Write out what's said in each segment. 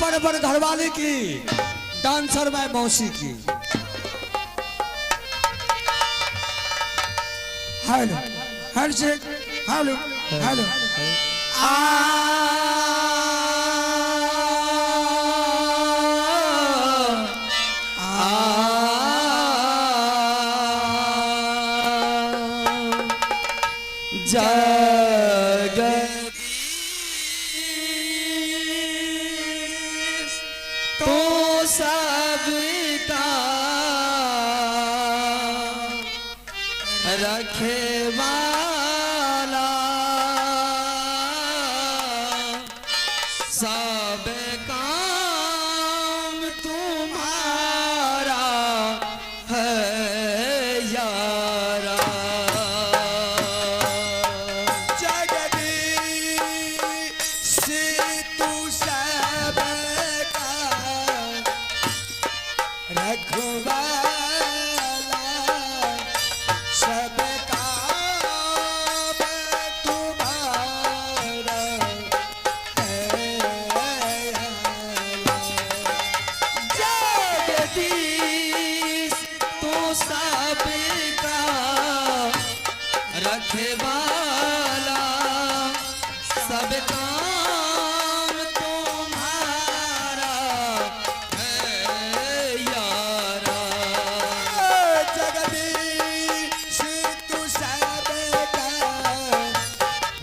अपन अपन घरवाली की डांसर my मौसी की। हेलो हर से हेलो हेलो आ जगदीश तो सबका रखवाला, सब काम तुम्हारा है यारा। जगदीश तू सबका रखवाला, सब काम तुम्हारा है। जगदीश तू सबका रखवाला, सब काम तुम्हारा है यारा। जगदीश तू सबका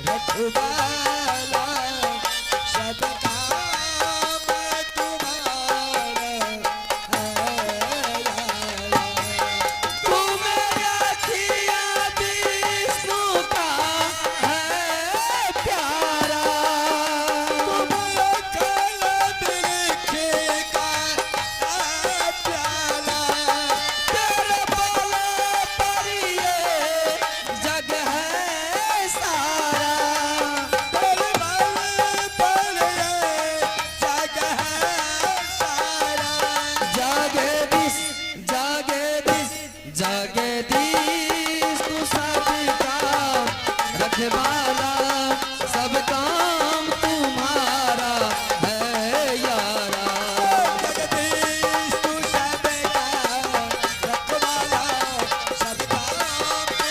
रखवाला, सब काम तुम्हारा है। तुम रखिया विष्णु का है प्यारा, तुम अकल बिरखे का है प्याला, तेरे बल पर ये जग है सारा, तेरे बल पर ये जग है सारा। जगदीश जगदीश जगदीश तू सबका रखवाला, सब काम तुम्हारा है यारा। जगदीश तू सबका रखवाला, सब काम तुम्हारा है।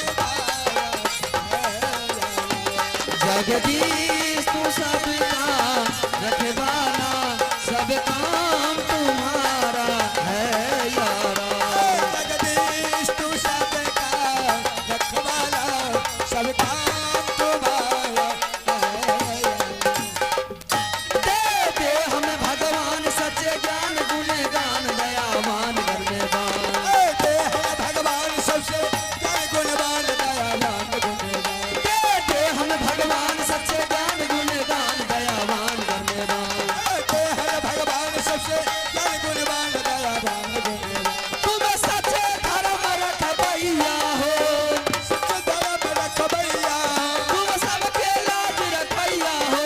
जगदीश तू सबका रखवाला, सब काम तुम्हारा है यारा। जगदीश तू सबका रखवाला, सब काम तुम्हारा है। दे दे हमें भगवान सच्चे ज्ञान गुणगान दयावान धर्मवान। दे है भगवान सबसे ज्ञान गुणवान दयावान गुणवान। दे दे हमें भगवान सच्चे ज्ञान गुणगान दयावान धर्मवान। दे है भगवान सबसे ज्ञान गुणवान दयावान गुणवान। तुम सच्चे धर्म रखबैया हो, सच्चे धर्म रखबैया, तुम सबके लाज रखैया हो,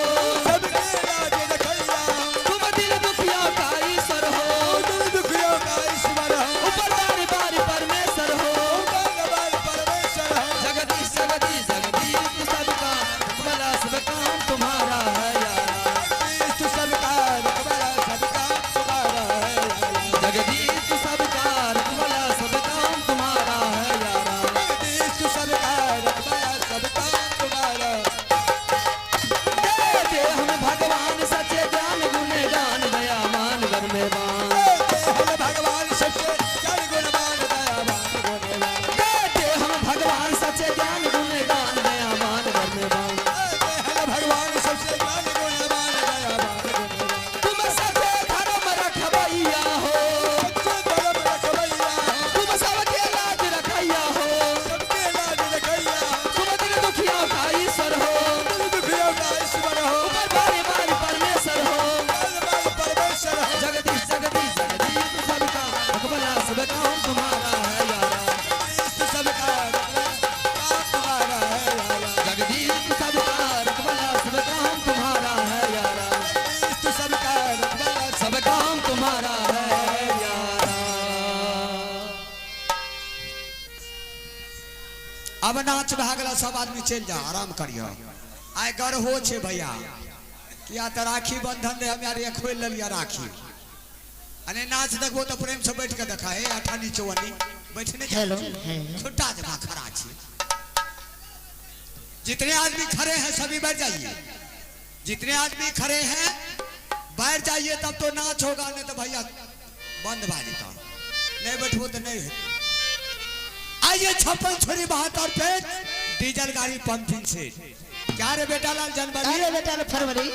सबके लाज रखैया, तुम दिल दुखियों का ईश्वर हो, दिल दुखियों का ईश्वर हो, ऊपर बार बार परमेश्वर हो। बार बार परमेश्वर हो। जगदीश जगदीश जगदीश तू सबका रखवाला, सब काम तुम्हारा है यारा। जगदीश तू सबका रखवाला, सब काम तुम्हारा है यारा। जगदीश तू सबका रखवाला, सब काम तुम्हारा है यारा। जगदीश तू सबका रखवाला, सब काम तुम्हारा। दे दे हम भगवान सच्चे ज्ञान गुणगान दयावान धर्मवान। दे है भगवान सबसे ज्ञान गुणवान दयावान गुणवान। दे दे हम भगवान सच्चे ज्ञान गुणगान दयावान धर्मवान। दे है भगवान सबसे ज्ञान गुणवान दयावान गुणवान। तुम सच्चे धर्म रखबैया हो, सच्चे धर्म रखबैया, तुम सबके लाज रखैया हो, सबके लाज रखैया, तुम दिल दुखियों का ईश्वर हो, दिल दुखियों का ईश्वर हो, ऊपर बार बार परमेश्वर हो। बार बार परमेश्वर हो। जगदीश जगदीश जगदीश तू सबका रखवाला, सब काम तुम्हारा है यारा। जगदीश तू सबका रखवाला, काम तुम्हारा है यारा। जगदीश तू सबका रखवाला, सब काम तुम्हारा है यारा। जगदीश तू सबका रखवाला, सब काम तुम्हारा है यारा। अब नाच भए गेल, सब आदमी चलि जा, आराम करियो। आइ गरहो छै भैया। किया तऽ राखी बंधन रहे, हम यार खोलि लेलियै राखी। अरे नाच देखबो तऽ प्रेम से बैठ के देखा। हे अठानी चौवन्नी बैठने। Hello hello. छोटा जगह खड़ा छी। जितने आदमी खड़े हैं सभी बैठ जाइए। जितने आदमी खड़े हैं बैठ जाइए, तब तो नाच होगा, नहीं तो भैया बंद भा जेता। नहीं बैठबो तो नहीं हेतै। आइए, 56 छोरी 72 पेट, डीजल गाड़ी पंपिंग सेट। क्या रे बेटा लाल जनवरी? अरे बेटा रे फरवरी।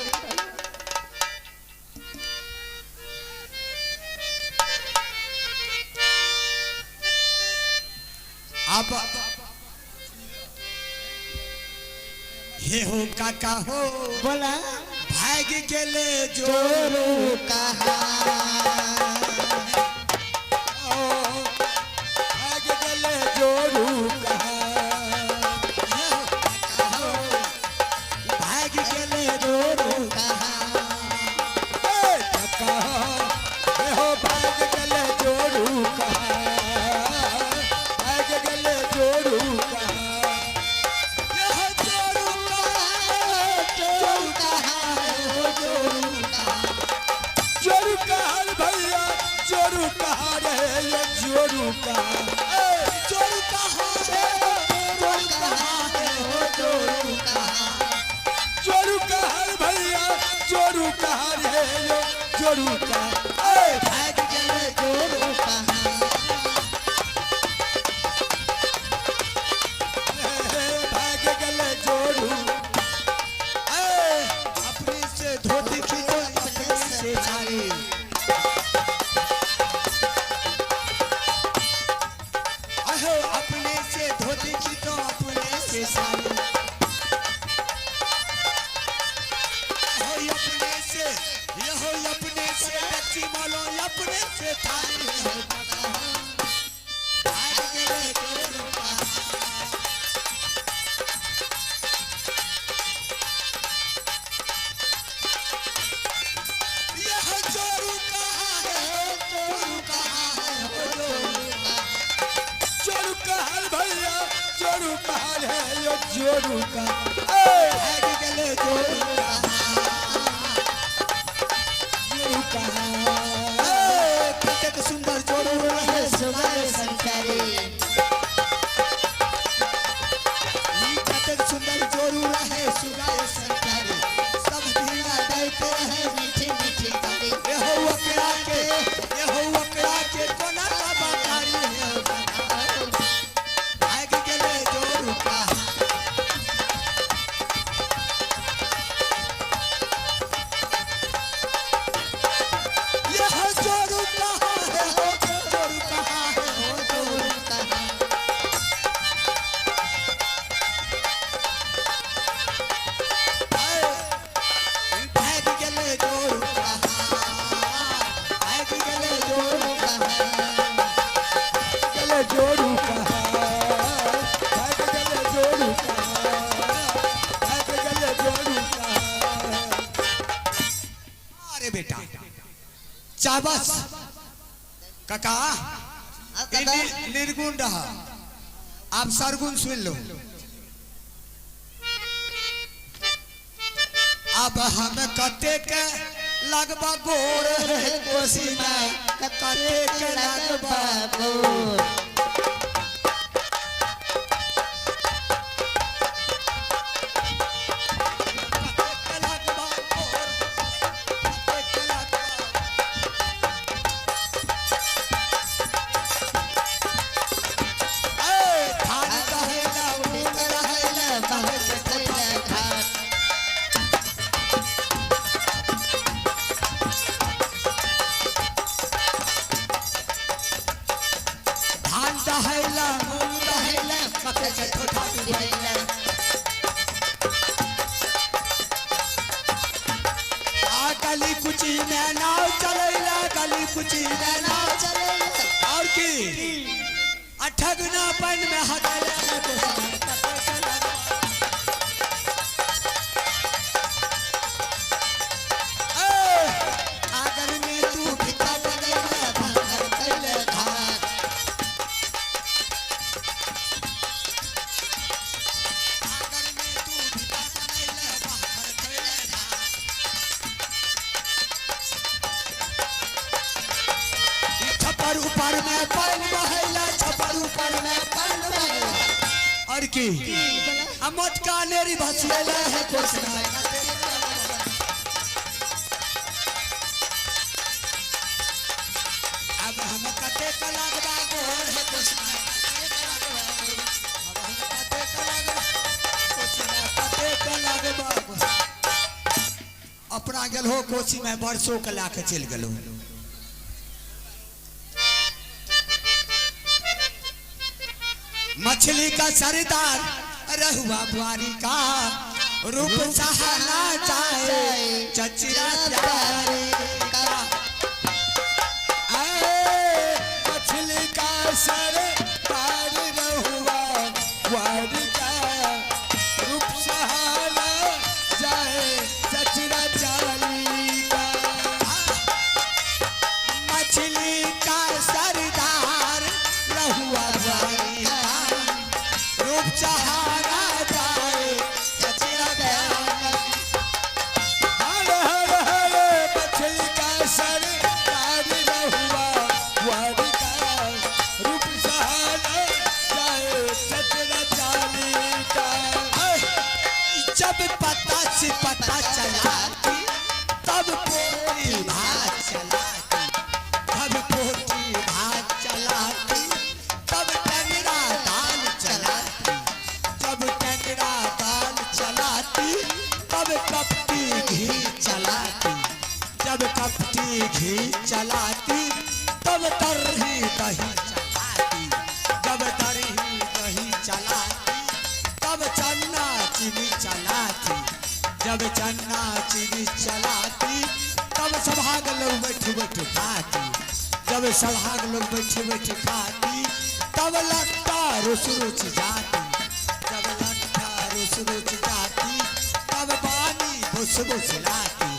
आप हे हो काका हो। बोला। भाग के ले जो जोरू कहा। भाग के ले जोरू कहा। हे हो काका हो, भाग के ले जोरू कहा। ए काका हो, हे हो भाग के ले जोरू कहा, भाग के ले जोरू कहा। यह जोरू कहा, जोरू कहा हो, जोरू कहा। जोरू कहा रे भैया, जोरू कहा रे, ये जोरू कहा। ए, जोरू कहा रे, जोरू कहा रे हो जोरू कहा। जोरू कहा रे भैया, जोरू कहा रे, ये जोरू कहा। ए भाग गए जोरू कहा। भाग गले जोरू। ए अपनी से धोती खींचो, अपने से छाड़ी। अहो अपने से धोती खींचो, अपने से साड़ी। अहो अपने से, यहो अपने से बच्ची मालो, अपने से थाली। भाग गले जोरू कहा। यह जोरू कहाँ है, जोरू कहाँ है, हो जोरू कहाँ। जोरू कहाँ है भैया, जोरू कहाँ है, यो जोरू कहाँ। ए भाग गले जोरू कहाँ, जोरू कहाँ। ए कतेक सुंदर जोरू रहे सुमर संकरी। ई कतेक सुंदर जोरू रहे सुगाए संकरी, सब धीरा दैते रहे मीठी मीठी करी। एहो अकड़ा के, एहो अकड़ा के कोना का बाकारी है। भाग गेले जोरू कहाँ। यह जोरू कहाँ है, हो जोरू कहाँ है, हो जोरू जोरू कहा। आए, भाग गेले जोरू कहाँ, भाग गेले जोरू कहा। गेले जोरू कहाँ, भाग गेले जोरू कहाँ, भाग गेले जोरू कहाँ। अरे बेटा चाबस काका। अब ई काका। निर्गुण रहा, आप सरगुण सुन लो। अब हम कतेक लगबा गोर है कोसी में, कतेक लगबा गोर। कतेक लगबा गोर, कतेक लगबा। ए धान कहेला मूंग रहेला बहुत कैला घाट। धान दहेला मूंग दहेला कतेक ठोठा कैला। आ गली कुची में नाव चलैला, गली कुची में नाव चले। और की अठगना पन में हगला। आगर में तू पिता बनेला भांगर कैला घाट। आगर में तू भिता बनैला बाहर कैला। छप्पर ऊपर में पानि बहैला, छप्पर ऊपर में पानि बहैला। और की आ मोटका नेरी भसियले है कोसी में। अब हम कते कलगबा गोर है कोसी में। अब हम कते कलगबा कोसी में, कते कलगबा गोर। अपना गेल हो कोसी में बरसों के लाके चलि गेलो। मछली का सरदार रहुआ बुआरी का रूप सहाना जाए चचरा प्यारे का। आए मछली का सर पार रहुआ वार का रूप सहारा जाए चचरा चाली का। मछली का सरदार रहुआ बुआरी का रूप सहारा जाए चचरा प्यारे। हर हर हर मछली का सर पार रहुआ वार का रूप सहारा जाए चचरा चाली का। जब पता से पता चला कि तब पोती भात चलाती, तब पोती भात चलाती, तब टंगरा दाल चलाती, जब टंगरा दाल चलाती तब कपटी घी चलाती, जब कपटी घी चलाती तब तरही दही चलाती, जब तरही दही चलाती तब चन्ना चीनी चलाती, जब चन्ना चीनी चलाती तब सभाग लोग बैठ बैठ खाती, जब सभाग लोग बैठ बैठ खाती तब लट्टा रुस रुच जाती, जब लट्टा रुस रुच जाती तब बानी बुस बुस लाती,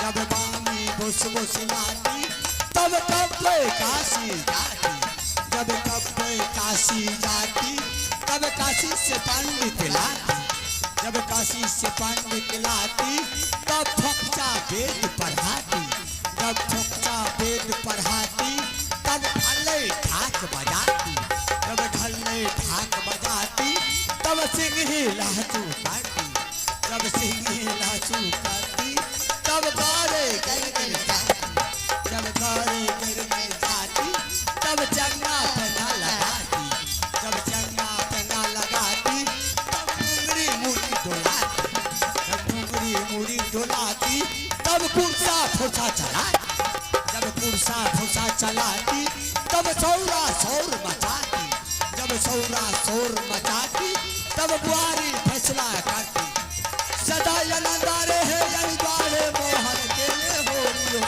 जब बानी बुस बुस लाती तब कब्बे काशी जाती, जब कब्बे काशी जाती तब काशी से पंडित लाती, जब काशी से पंडित लाती तब फोकचा वेद पढ़ाती, जब फोकचा वेद पढ़ाती तब ढल्ले ढाक बजाती, जब ढल्ले ढाक बजाती तब सिंही लाचू काटी, जब सिंही लाचू काटी तब गारे गर गर जाती, जब गारे गर गर जाती तब चंगा पना लगाती, जब चंगा पना लगाती तब मुंगरी मुड़ी डोलाती, जब मुंगरी मुड़ी डोलाती तब कुर्सा फुर्सा चलाती, जब कुर्सा फुर्सा चलाती तब सौरा शोर मचाती, जब सौरा शोर मचाती तब बुआरी फैसला करती। सदा यनंदारे है यही द्वारे मोहन खेले हो रियो,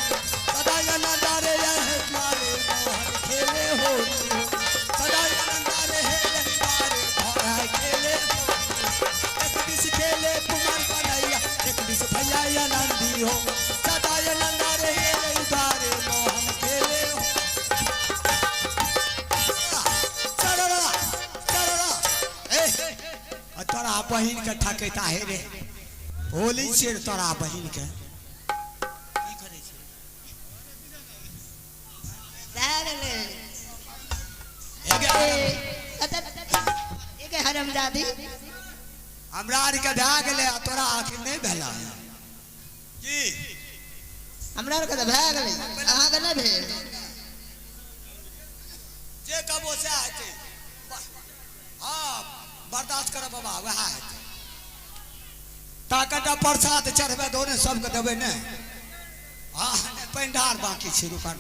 सदा यनंदारे यह द्वारे मोहन खेले हो रियो, सदा यनंदारे है यही द्वारे मोहन खेले हो रियो। एक दिस खेले कुमार कन्हैया, एक दिस भैया आनंदी हो, सदा यनंदारे है यही द्वारे मोहन खेले हो। चररा चररा ए आ तोरा बहिन के ठकैता हे रे, होली छियै रे तोरा बहिन के। की करै छै? भए गेलै। एगे एगे हरमजादी। हमरा आरके भए गेलै आ तोरा आखिर नहि भेला की? हमरा आरके तऽ भए गेलै, अहाँके नहि भेल। जे कहबो सएह हेतै। हँ बर्दाश्त कर बाबा, वएह हेतै। ताकत प्रसाद चढ़बै दो ने, सबके देबै ने। हँ नहि, पैंडार बाकी छै रुकन।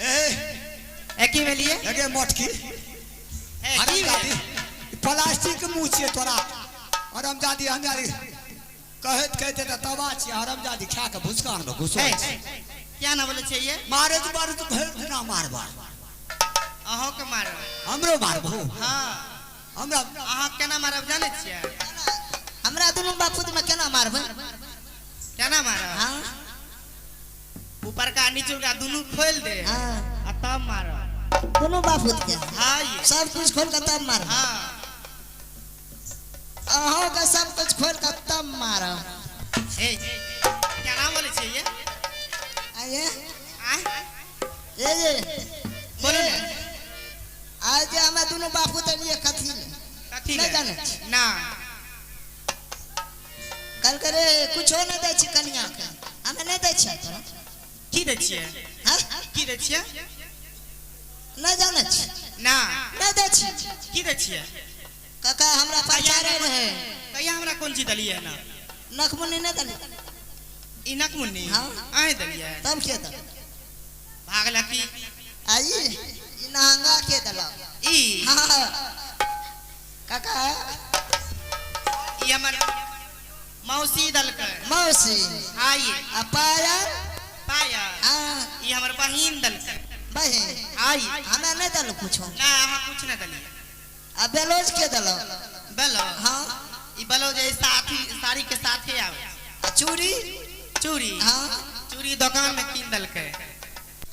ए ए की भेलिए? एगे मोटकी ए की हरामजादी, भेल? प्लास्टिक मुँह छियै तोरा हरामजादी। हरामजादी कहैत कहैत तऽ तबाह छियै हरामजादी, खा कऽ भुसकान मे घुसल ए, छै। क्या ना बोले छियै? मारे तऽ मारे तऽ भरि दिना मारबा। अहों के मारब। हमरो मारबो? हाँ। हमरा अहाँ केना मारब जानै छियै? हमरा दुनू बापूत में केना मारबै? केना मारब? हाँ। ऊपर का नीचुका दुनू खोल दे हाँ। आ तब मारब। दुनू बापूत के? हाँ ये। सब कुछ खोल के तब मारब? हाँ। अहों के सब कुछ खोल के तब मारब। ए केना बोले छियै ये? आये। आय। ये ये बोलू ने। आज जे हमे दुनू बापू देलियै कथी ले? कथी नहि ले? जानै छी। ना। कहलकै रे कुछो नहि दै छी कनिया के, हमे नहि दै छियै तोरा। की दै छियै? हाँ? की दै छियै? नहि जानै छी। ना। नहि दै छी। की दै छियै? काका हमरा पहचानै रहै। कहिया हमरा कोन चीज देलियै ना? नखमुन्नी नहि देलियै। ई नकमुन्नी? हाँ। अहें देलियै? तब के देलक? भागलक की? आ ई ई नहंगा के देलक? ई? हाँ काका। ई हमर मौसी देलकै। मौसी? हाँ ये। आ पायल? पायल? हाँ। ई हमर बहिन देलकै। बहिन? हाँ ये। हमे नहि देलक कुछो? ना, अहाँ कुछ नहि देलियै। आ ब्लाउज के देलक? ब्लाउज? हाँ। ई ब्लाउज एहि साथी साड़ी के साथे आबै। आ चूड़ी? चूड़ी? हाँ। चूड़ी दोकान में कीन देलकै।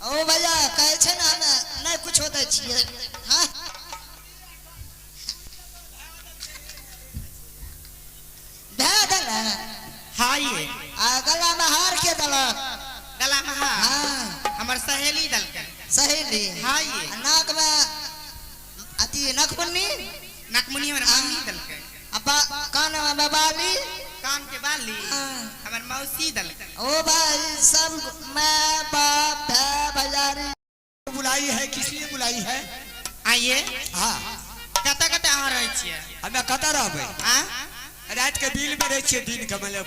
ओ भैया कहै छै ने हमे नहि कुछो दै छियै। हाँ भए देलक? हाँ ये। आ गला में हार के देलक? गला में हार? हाँ। हमर सहेली देलकै। सहेली? हाँ ये। आ नाक में अथी नखमुन्नी? नकमुनी हमर मम्मी देलकै। आ कान में बाली? कान के बाली? हाँ। हमर मौसी देलकै। ओ भाई सब मैं बाप है भैयारी। बुलाई है, किस लिए बुलाई है? आइए। हाँ। कतऽ कतऽ अहाँ रहै छियै? हमे कतऽ रहबै? आँ? राति के बिल में रहै छियै, दिन के मतलब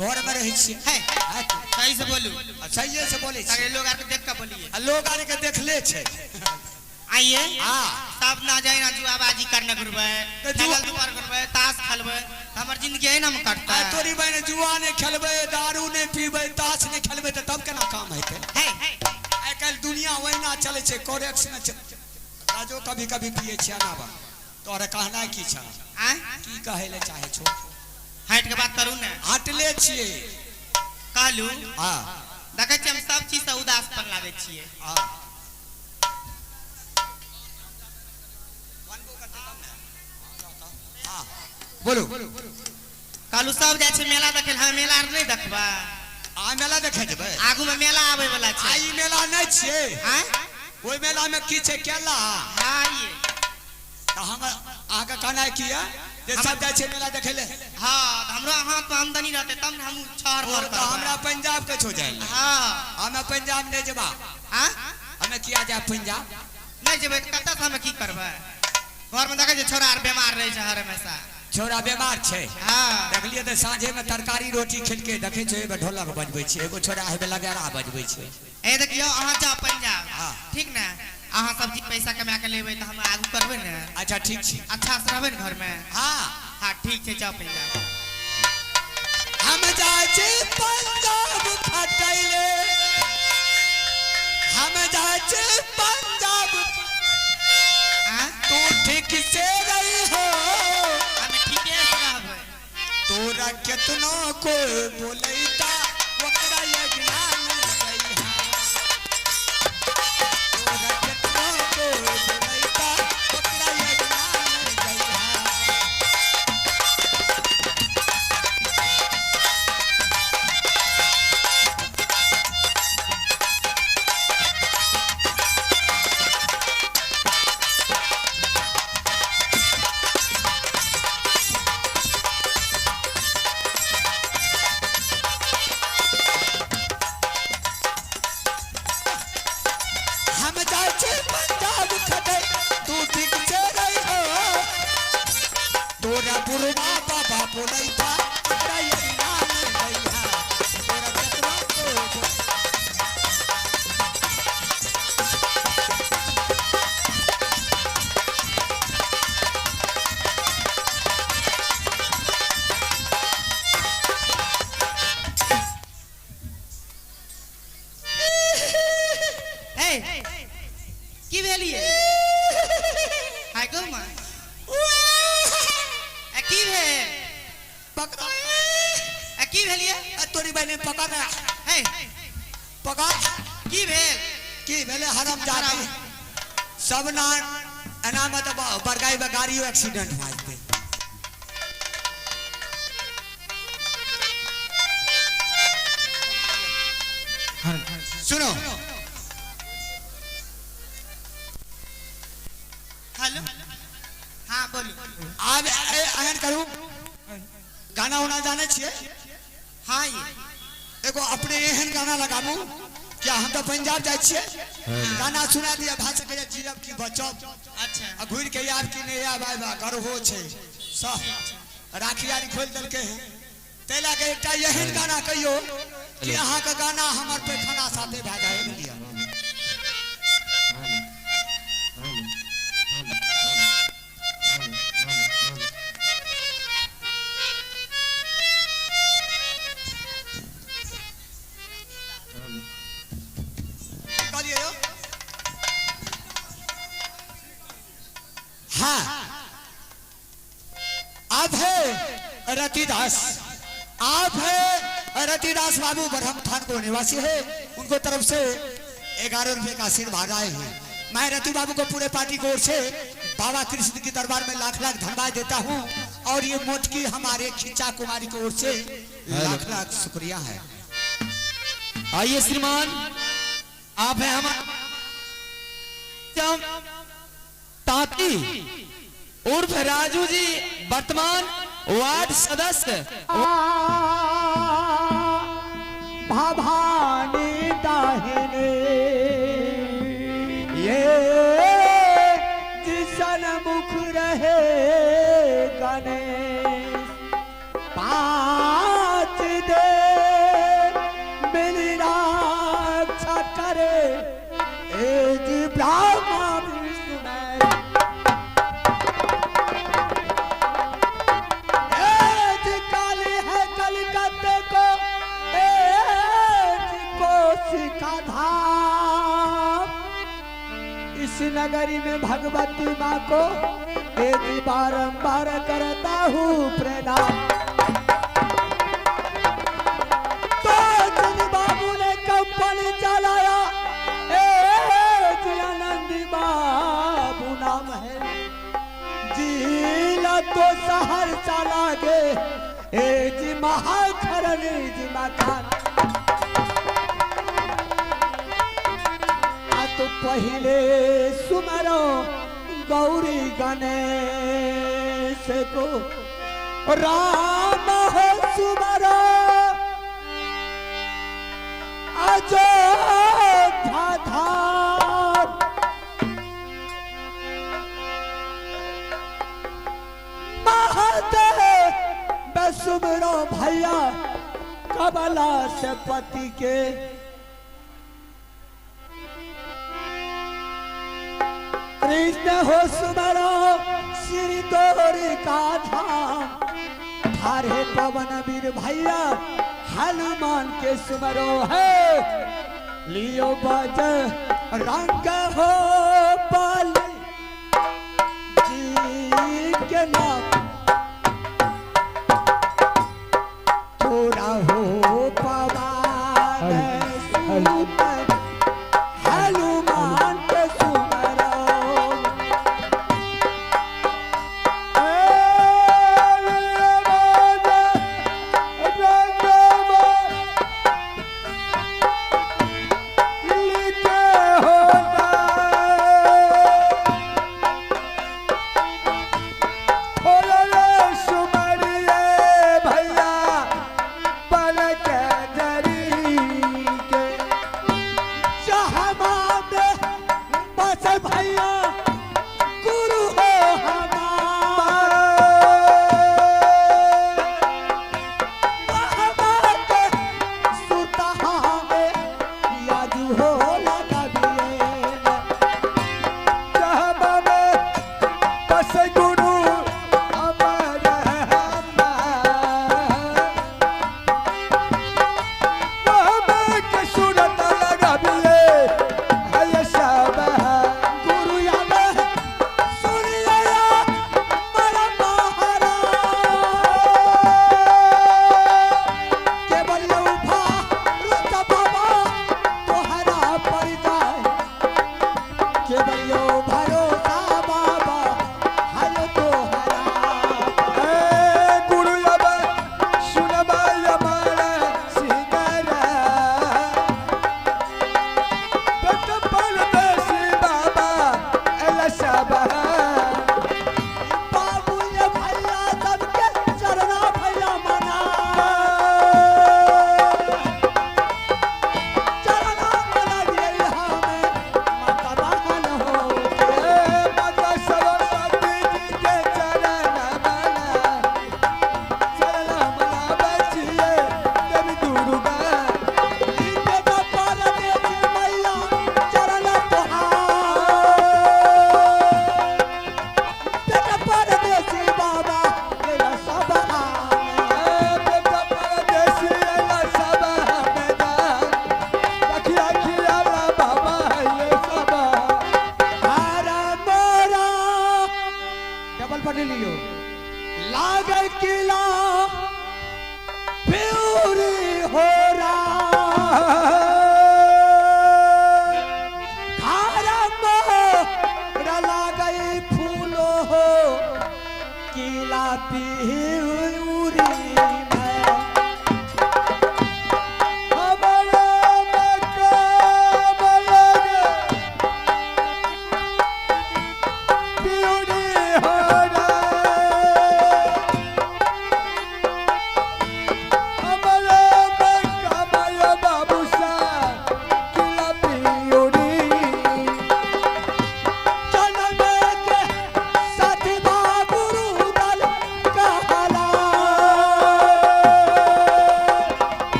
घर में रहै छियै। है। हाँ, सही से बोलू। आ सहिए से बोलै सगरे छियै। लोग आरके देख कऽ बोलिए। आ लोग आर के देखले छै। आइए। हाँ। सब ना जाए ना जुआबाजी करने घुरबै, तऽ जुआ- खेलल दुपर घुरबै, ताश खेलबै, तऽ हमर जिंदगी एहिना मे कटतै। आ तोरी बहिन जुआ नहि खेलबै, दारू नहि पीबै, ताश नहि खेलबै तऽ तब केना काम हेतै? है। आइ काल्हि दुनिया ओहिना चलै छै, कोरेक्स में राजो कभी कभी पियै छियै। अनाबा तोहरे कहनाइ की छह? आँय? की कहै लए चाहै छौ? हटि के बात करू ने। हटले छियै। कहलू। हाँ। देखै छियै हम सब चीज से उदासपन लागै छियै। हाँ। हाँ, बोलू। कहलू सब जाइ छै मेला देखै लए, हम मेला आर नहि देखबै? आ मेला देखै जेबै? आगू मे मेला आबै वाला आ छै। ई मेला नहि छियै। आँय? ओहि मेला में की छै, केला? हाँ ये। तऽ हम अहाँके कहनाइ की यऽ जे सब जाइ छै मेला देखै लए? हाँ, तऽ हमरो हाथ मे आमदनी रहतै तब ने हमहूँ छहर ओ पर तऽ हमरा पंजाब के छो जाइ लए। हाँ। हमे पंजाब नहि जेबा। आँ? हमे किया जायब पंजाब? नहि जेबै तऽ कतऽ से हमे की करबै? घर मे देखै छियै छोरा आर बेमार रहै छै हर हमेशा। छोरा बेमार छै? हाँ। देखलियै तऽ साँझे में तरकारी रोटी खेलकै, देखै छै एगो ढोलक बजबै छै, एगो छोरा हेबे लगेरा बजबै छै। ए देखियौ अहाँ जाउ पंजाब। हाँ। ठीक ने? अहाँ सब चीज पैसा कमा के लेबै तऽ हम आगू करबै ने। अच्छा ठीक छै। अच्छा से रहबै ने घर में? हाँ। हाँ ठीक छै, जाउ पंजाब। हम जाइ छी पंजाब खटैले, हम जाइ छी पंजाब। आँ? तू ठीक से रही हो। हमे ठीके से रहबै। तोरा केतनो कोई बोलैता ओकरा अगिला नहि जइहा। तोरा केतनो कोई बोलैता ओकरा अगिला नहि जइहा। हम जाइ छी पंजाब खटै, तू ठीक से रही हो। तोरा बुढ़वा बाबा बोलैता ओकरा अगिला नहि जइहा। तोरा केतनो कोई बोलैता। हे की भेलियै? हाय गौ माँ, ए की भेल? पकड़। ए की भेलियै? आ तोरी बहिन पकड़। हे। पकड़। की भेल? की भेलै हराम जाति सब ना एना में तऽ बरगाई में गाड़ियो एक्सीडेंट भए जेतै। सुनो। आब एहन करू, गाना उना जाने छियै? हाँ ये। एगो अपने एहन गाना लगाबू क्या हम तो पंजाब जाइ छियै, गाना सुना दिया भा सकैया जीरब की बचब। अच्छा। आ घुरि के आब की नहि आब, आब गर्वो छै सह राखी आरी खोलि देलकै हैं, ताहि लए कऽ एकटा एहन गाना कहियौ कि अहाँके गाना हमर पैखाना साथे भए जाय लिअ। कहलियै यौ? हाँ, आप है रतिदास, आप है रतिदास बाबू ब्रह्मथान को निवासी है, उनको तरफ से 11 रुपए का आशीर्वाद आए हैं। मैं रति बाबू को पूरे पार्टी की ओर से बाबा कृष्ण के दरबार में लाख लाख धन्यवाद देता हूँ और ये मोटकी हमारे खिंचा कुमारी की ओर से लाख लाख शुक्रिया है। आइए श्रीमान, आप हैं हमारे ताती उर्फ राजू जी, वर्तमान वार्ड सदस्य। भवानी दाहिने ये जिसन मुख रहे गणेश, पाँच दे मेरी रक्षा करे ए जी ब्रह्मा विष्णु महेश। ए जी काली है कलकत्ते को, ए जी कोसी का धाम, इस नगरी में भगवती माँ को ए जी बारंबार करता हूँ प्रणाम। तो जिन बाबू ने कंपनी चलाया ए जी आनंदी बाबू नाम है, जिला तो शहर चला गे ए जी महाखरणी जी मकान। आ तो पहले सुमरो गौरी गणेश को, राम हो सुमरो अयोध्या धाम। महादेव सुमरो भैया कबला से पति के, कृष्ण हो सुमरो श्री दोरी का धाम, थारे पवन वीर भैया हनुमान के सुमरो है, लियो बज रंग हो बल जी के नाम, थोड़ा हो पवन सुत हनुमान के सुमरो। हो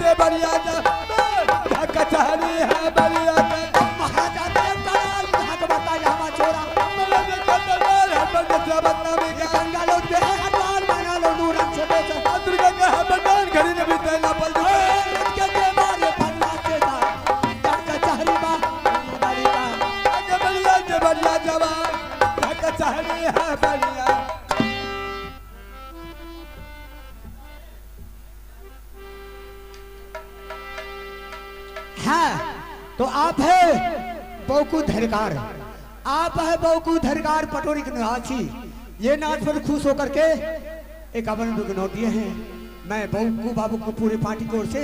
जे बलिया जा कचहरी है बलिया के महाजन कराल हक बताया हमा छोरा मेरे कदर है बंद बदनामी का गंगा लो दे हटाल बना लो नूरन से बेच दुर्गा के है बदान घड़ी ने भी तैला पल के दे मारे पन्ना से दा कचहरी बा बड़ी बा आगे बलिया जे बलिया जवान कचहरी है बलिया। हाँ तो आप है बौकू धरकार, आप है बौकू धरकार पटोरी के निवासी। ये नाच पर खुश होकर के 51 रुपये नोट दिए हैं। मैं बौकू बाबू को पूरी पार्टी की ओर से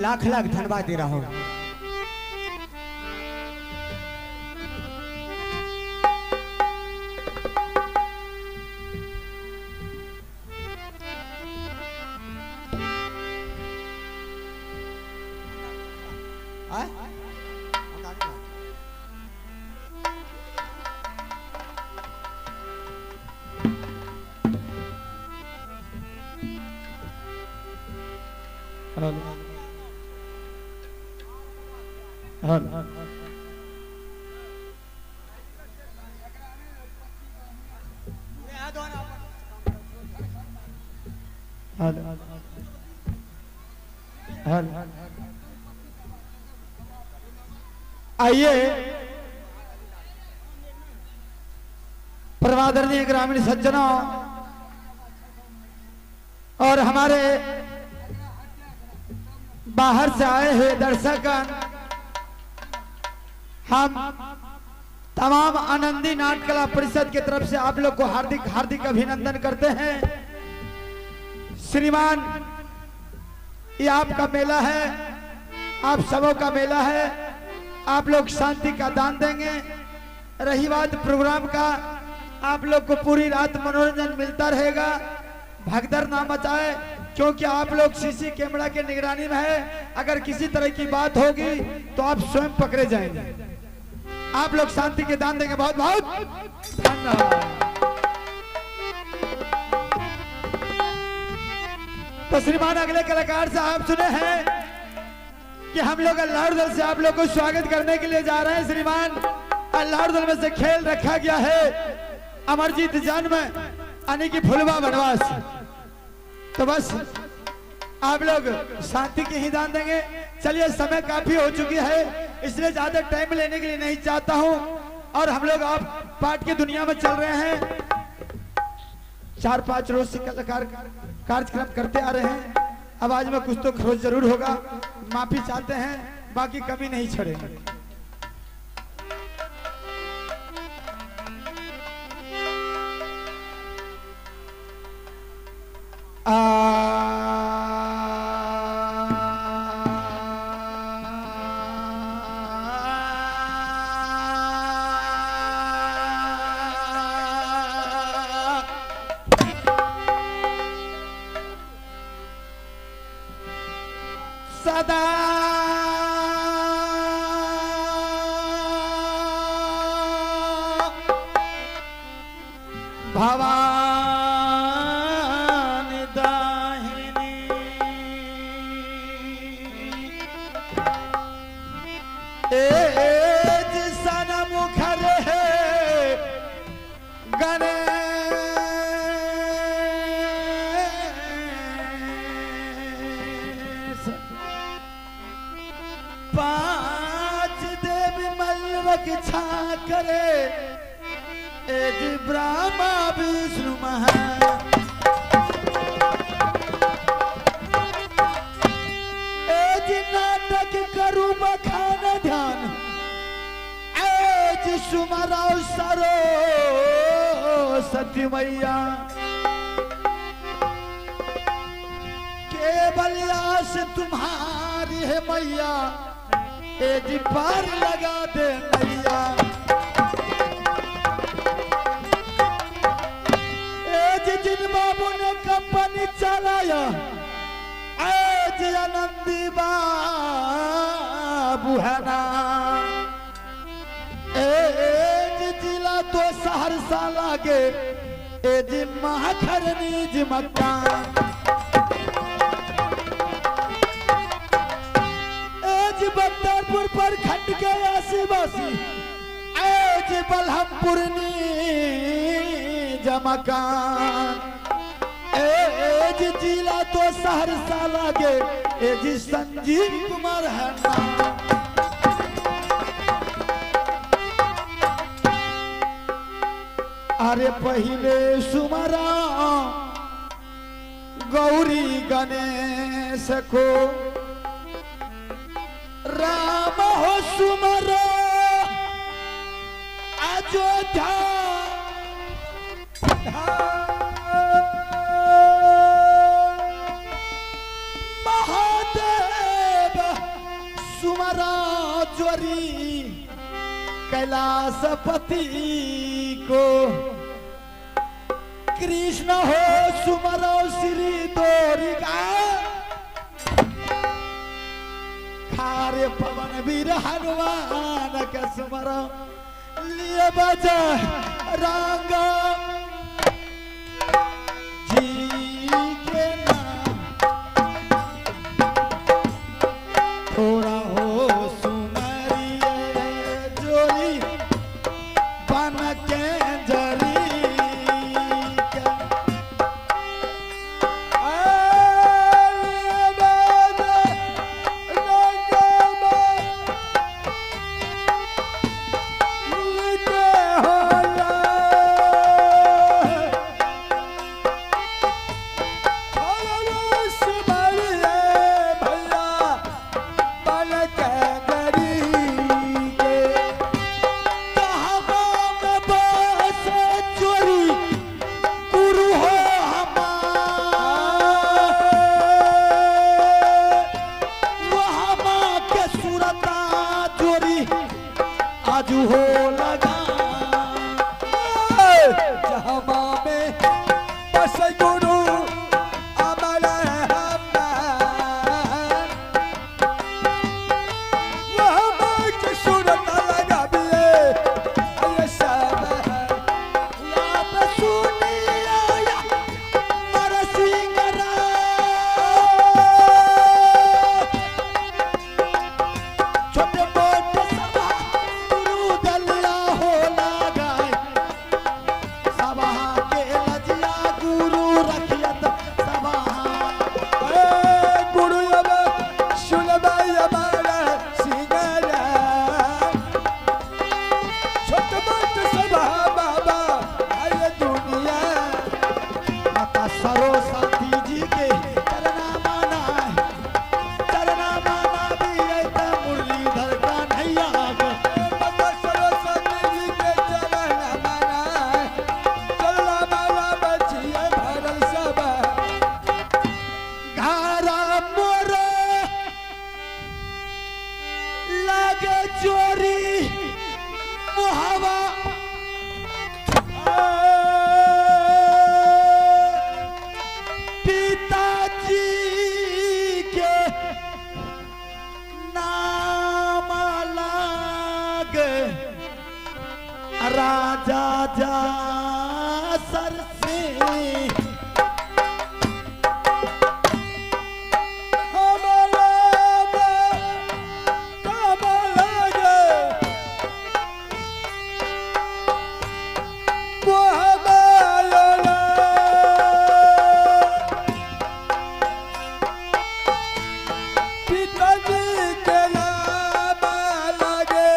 लाख लाख धन्यवाद दे रहा हूँ। आइए परमादरणीय ग्रामीण सज्जनों और हमारे बाहर से आए हुए दर्शक, हम तमाम आनंदी नाट्य कला परिषद की तरफ से आप लोग को हार्दिक हार्दिक अभिनंदन करते हैं। श्रीमान, ये आपका मेला है, आप सबों का मेला है, आप लोग शांति का दान देंगे। रही बात प्रोग्राम का, आप लोग को पूरी रात मनोरंजन मिलता रहेगा, भगदड़ ना मचाए, क्योंकि आप लोग सीसी कैमरा के निगरानी में है। अगर किसी तरह की बात होगी तो आप स्वयं पकड़े जाएंगे। आप लोग शांति के दान देंगे। बहुत बहुत धन्यवाद। तो श्रीमान अगले कलाकार से आप सुने हैं कि हम लोग अल्लाह दल से आप लोग को स्वागत करने के लिए जा रहे हैं। श्रीमान अल्लाह दल में से खेल रखा गया है अमरजीत जन्म यानी कि फुलवा वनवास। तो बस आप लोग शांति के ही दान देंगे। चलिए, समय काफी हो चुकी है, इसलिए ज्यादा टाइम लेने के लिए नहीं चाहता हूं। और हम लोग आप पाठ की दुनिया में चल रहे हैं, 4-5 रोज से कलाकार कार्यक्रम करते आ रहे हैं। आवाज में कुछ तो खरोच जरूर होगा, माफी चाहते हैं, बाकी कमी नहीं छोड़ेंगे। सदा भवान दाहिनी एज सनमुख रहे गणेश पांच देव मल रक्षा करे एज ब्रह्मा विष्णु महा एज नाटक करू बखान ध्यान एज सुमराव सरो सती मैया केवल आस तुम्हारी है मैया एज पार लगा दे मैया एज जिन बाबू ने कंपनी चलाया एज आनंदी बाबू है ना एज जिला तो सहरसा लागे एज महाखरनी जी मकान बसी बसी ए जी बलहमपुर नी जमकान ए जी जिला तो सहरसा लागे ए जी संजीव कुमार है नाम। अरे पहले सुमरा गौरी गणेश को राम हो सुमरा अयोध्या महादेव सुमरा ज्वरी कैलाशपति को कृष्ण हो सुमरो श्री दोरिका खारे पवन वीर हनुमान के सुमरो लिए बजा रंग जी के नाम थोड़ा हो सुनरिए जोरी बन के जरी के। कहवा में बस चोरी गुरु हो हमार वहाँ माँ के सुरता चोरी आजू हो लगा आप सुनिया नरसिंह राव। छोटे मोटे सभा गुरु दलिया हो लगाए सभा के लजिया गुरु रखियत सभा माता सरस्वती जी के चरना माना चरना माना भी ऐ मुरलीधर कन्हैया गो। घरा मोर लागे चोरी मुहावा पिताजी के नाम लागे राजा जा सर सिंह पिताजी के नाम लगे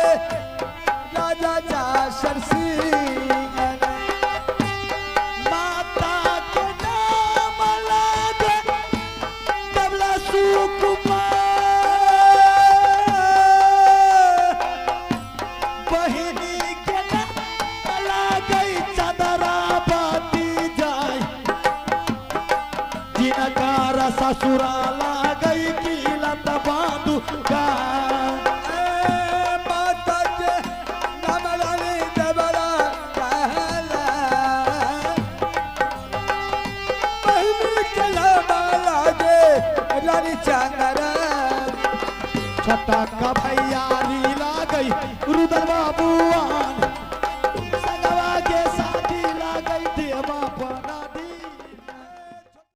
राजा जासर सिंह माता के नाम लागे कमला सुकुमार बहिनी के नाम लागे चदरा बाती जाय जिनकार ससुरा लागे की लत बांधु गा माता के नाम रानी देवरा कहला बहिनी के नाम लागे रानी चंद्रा छोटा का भैया